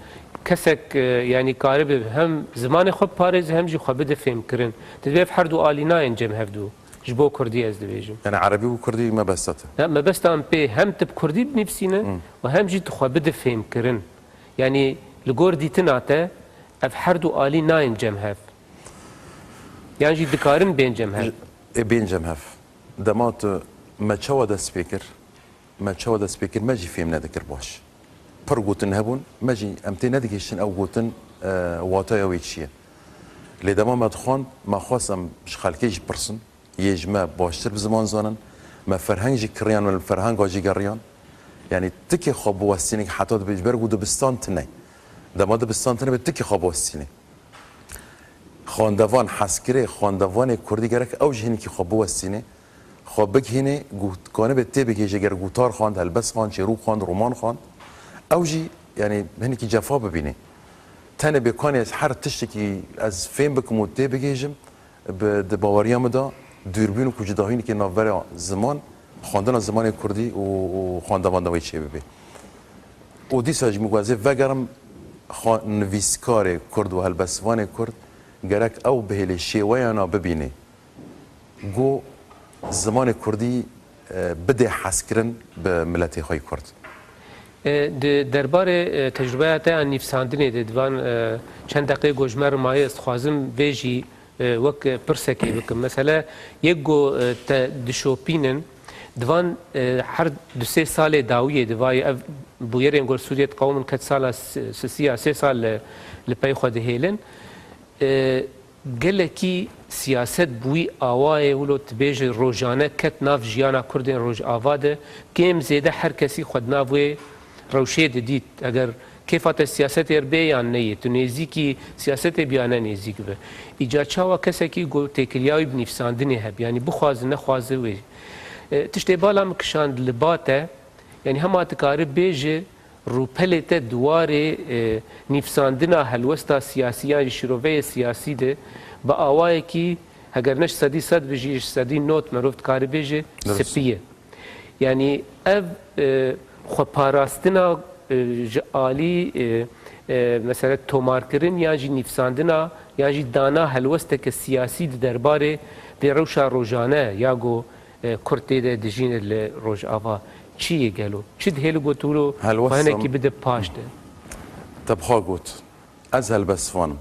kesek, e, yanî karibe hem zimanê xwe biparêze hem jî xwe bide fêmkirin? Tu dibê ev her du alî nayên cem hevdu. Ji bo kurdî ez dibêjim. Yanî erebî û kurdî mebesta te? Ne, mebesta min pê hem tu bi kurdî binivîsîne û hem jî tu xwe bide fêmkirin. Yanî li gor dîtina te ev her du alî nayên cem hev. Yan jî dikarin bên cem hev. Ê, bên cem hev. Dema tu me çawa dest pê kir? Me çawa dest pê kir? Me jî fêm nedikir baş. Pir gotin hebûn, me jî em tê nedigihîştin ew gotin, e, wataya wê çi ye. Lê dema me dixwand, me xwest em ji xelkê jî pirsin, yê ji me baştir bi ziman zanin, me ferheng jî kiriyan, me li ferhenga jî geriyan. Yanî tikê xwe biwestînin heta dibê ji ber ku dibistan tune. Dema dibistan tune be tikê xwe biwestînê. Xwendevan, hezkirê xwendevanê kurdî gerek ew jî hinekî xwe biwestînê, xwe bigihînê, gu-, kanibe têbigihêje ger gotar xwend, helbest xwend, çêrok xwend, roman xwend. Ew jî, yanî, hinekî cefa bibînê. Tenê bê kanê ez her tiştekî ez fêm bikim û têbigihêjim, bi, di baweriya min de dûrbîn û ku cudahînekê navbera ziman, xwendina zimanê kurdî û, û xwendevana wê çêbibe. Û dîsa jî min got ez ê vegerim, xwe-, nivîskarê kurd û helbestvanê kurd gerek ew bihêlê şêweyana bibînê. Ku zimanê kurdî, e, bidê hezkirin bi miletê xwe yê kurd. E, di derbarê, e, tecrûbeya te ya nivîsandinê de, di van, e, çend deqeyê ku ji me re maye, ez dixwazim vê jî, e, wek, e, pirsekê bikim. Mesela, yek ku, e, te dişopînin, di van, e, her du sê salê dawiyê de, vayê ev bûyerên ku li Sûriyê diqewimin ket sala s-, sisiya, sê sal li, li pey xwe dihêlin. E, Gelekî siyaset bi wî awayê wilo dibêje rojane ket nav jiyana Kurdên Rojava de, kêm zêde her kesî xwe di nav wê rewşê de dît. Eger kêfa te siyasetê re bê yan neyê, tu nêzîkî siyasetê bî ya ne nêzîk bi. Îca çawa kesekî ku têkiliya wî bi nivîsandinê heb, yanî bixwaze nexwaze wê. E, tiştê bala min kişand li ba te, Yanî hema dikare bêje rûpelê te di warê, e, nivîsandina helwesta siyasî yan jî şîroveyê siyasî de Bi awayekî, heger ne ji sedî sed bijî, ji sedî not merov dikare bêje, Dirust. Spî ye. Yanî ev, e, xweparastina, e, ji alî, e, e, mesela tomarkirin yan jî nivîsandina yan jî dana helwesteke siyasî di derbarê vê rewşa rojane ya ku, e, Kurd tê de dijîne li Rojava çi ye gelo? Çi dihêli ku tu wilo Helwesta xwe hinekî bide paş de? Te biha got, ez helbestvan im.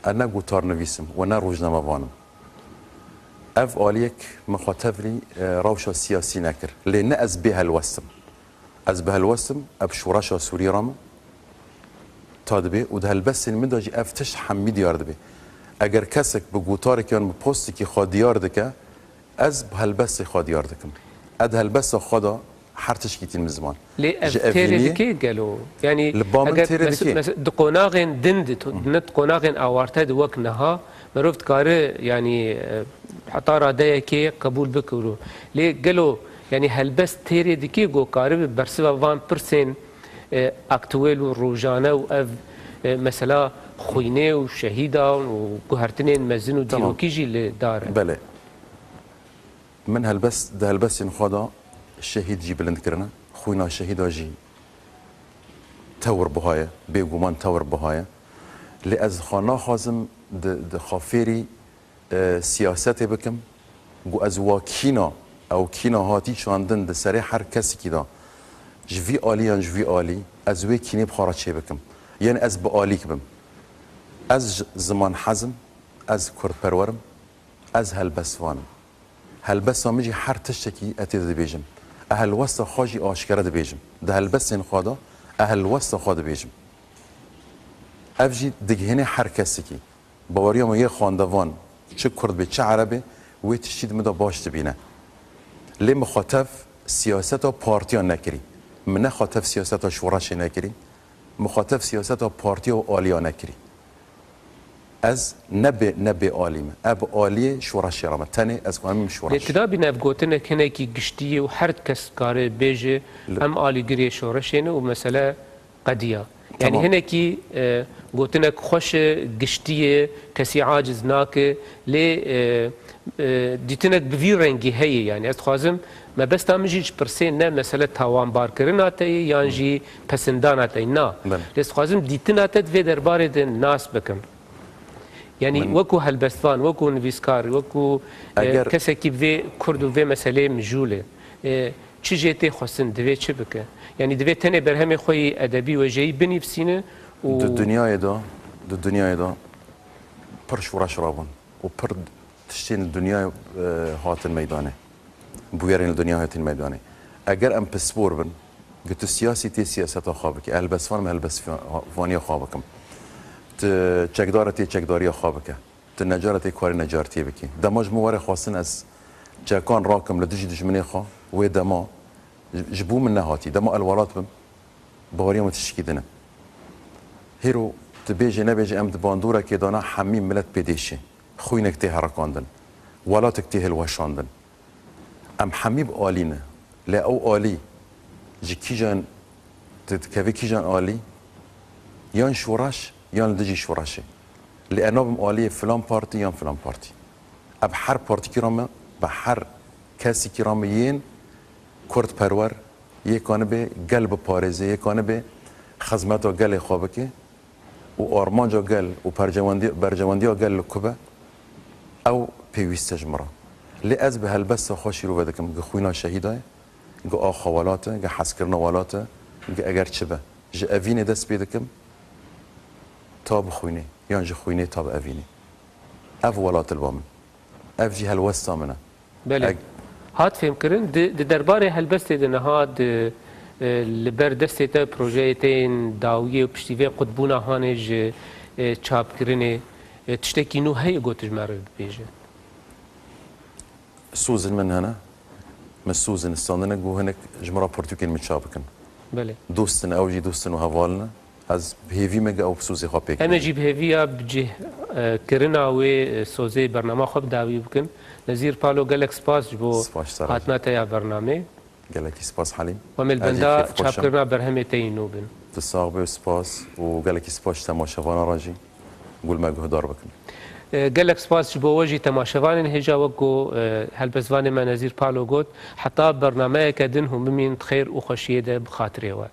Ez ne gotarnivîs im û ne rojnamevan im. Ev aliyek min xwe tevlî, e, rewşa siyasî nekir. Lê ne ez bê helwest im. Ez bi helwest im, ez bi şoreşa Sûriyê re me ta dibê û di helbestên min de jî ev tişt hemî diyar dibe. Eger kesek bi gotarekî yan bi postekî xwe diyar dike, ez bi helbestê xwe diyar dikim. Ez di helbesta xwe de her tişkî tînim ziman. Lê ev Ji têrê evîniyê dike gelo? Yanî li ba min eger têrê mes-, dike. Mes-, di qonaxên din de, to-, ne di qonaxên awarte de wek niha, merov dikare, yanî, e, heta radeyekê qebûl bike û lê gelo, yanî helbest têrê dike ku karibe bersiva van pirsên, e, aktuel û rojane û ev, e, mesela xwînê û şehîdan û guhertinên mezin û Tamam. dîrokî jî li dar e? Belê. Min helbest, di helbestên xwe de şehîd jî bilind kirine. Xwîna şehîda jî tewr buha ye, bêguman tewr buha ye. Lê ez xwe naxwazim di, di xwe fêrî, e, siyasetê bikim. Ku ez wa kîna, ew kîna hatî çandin di serê her kesekî de, ji vî alî yan ji vî alî, ez wê kînê bi xwe re çêbikim. Yanî ez bi alîk bim. Ez ji ziman hez im, ez kurdperwer im, ez helbestvan im. Helbesta min jî her tiştekî ez tê de dibêjim. Ez helwesta xwe jî aşkere dibêjim. Di helbestên xwe de ez helwesta xwe dibêjim. Ev jî digihîne her kesekî. Baweriya min yê xwendevan, çi kurd be, çi ereb be, wê tiştî di min de baş dibîne. Lê min xwe tev siyaseta partiya nekirî. Min ne xwe tev siyaseta şoreşê nekirî. Min xwe tev siyaseta partiya û aliya nekirî. Ez ne bê, ne bê alî me. Ez bi aliyê şoreşê re me. Tenê ez xwe min Lê şoreş. Tu dabîne ev gotinek hinekî giştî ye û her kes dikare bêje Li- em alîgirê şoreşê ne û mesele qediya. Yanî Tamam. hinekî, e, gotinek xweş e, giştî ye, kesî aciz nake, lê, e, e, dîtinek bi vî rengî heye. Yanî ez dixwazim, mebesta min jî ji pirsê ne mesele tawanbarkirina te ye yan jî pesindana te ye. Na. Belê. Lê ez dixwazim dîtina te di vê derbarê de nas bikim. Yanî Min wekû helbestvan, wekû nivîskar, wekû, e, Eger kesekî vê kurd û vê meseleyê mijûl e. E, çi jê tê xwestin, divê çi bike? Yanî divê tenê berhemê xwe yî edebî wêjeyî binivîsîne û Di dinyayê de, di dinyayê de pir şoreş rabûn û pir tiştên li dinyayê, e, hatin meydanê. Bûyerên li dinyayê hatin meydanê. Eger em pispor bin, gi tu siyasî tê siyaseta xwe bike. Helbestvan me helbestvaniya xwe bikim. Tu çekdar e tê çekdariya xwe bike. Tu necar e tê karê necartiyê bikî. Dema ji min were xwestin ez çekan rakim li dijî dijminê xwe, wê dema ji, ji bo min nehatî. Dema el welat bim, baweriya min tişkî din e. Hêro tu bêjê nebêjê em di bandorekê de ne hemî milet pê dêşê. Xwînek tê herekandin. Welatek tê hilweşandin. Em hemî bi alî ne. Lê ew alî ji kîjan, tu dikevî kîjan alî? Yan şoreş, yan li dijî şoreşê. Lê ez nabim aliyê filan partî yan filan partî. Ez bi her partîkî re me, bi her kesekî re me yên kurdperwer, yê kanibe gel biparêze, yê kanibe xizmeta gelê xwe bike. û armanca gel û percewendî-, bercewendiya gel li ku be, ew pêwîst e ji min re. Lê ez bi helbesta xwe şîrove dikim, gi xwîna şehîda ye, gi axa welat e, gi hezkirina welat e, gi eger çi be. Ji evînê dest pê dikim, ta bi xwînê, yan ji xwînê ta bi evînê. Ev welat li ba min. Ev jî helwesta min e. Belê. Eg- Hat fêmkirin, di, di derbarê helbestê de niha di, e, li ber destê te projeyê te yên dawiyê û piştî vê qutbûna hanê ji, e, çapkirinê, e, tiştekî nû heye got ji me re bibêje? Sozin min hene. Min sozin standine ku hinek ji min re pirtûkên min çap bikin. Belê. Dost in, ew jî dost in û heval in. Ez bi hêvî me ge ew bi sozê xwe pêk Em ê bînin. jî bi hêviya bi cih, e, kirina wê, e, sozê bernama xwe bi dawî bikin. Nezîr Palo, gelek spas ji bo Spas te re. hatina te ya bernamê. Gelekî spas Helîm. Em ê li Ez jî benda kêfxweş im. çapkirina berhemê te yî nû bin. Tu sax be, spas û gelekî spas ji temaşevana re jî. Gul me guhdar bikin. E, gelek spas ji bo we jî temaşevanên hêja, wek ku, e, helbestvanê me Nezîr Palo got, heta bernameyeke din hûn bimînin di xêr û xweşiyê de bi xatirê we.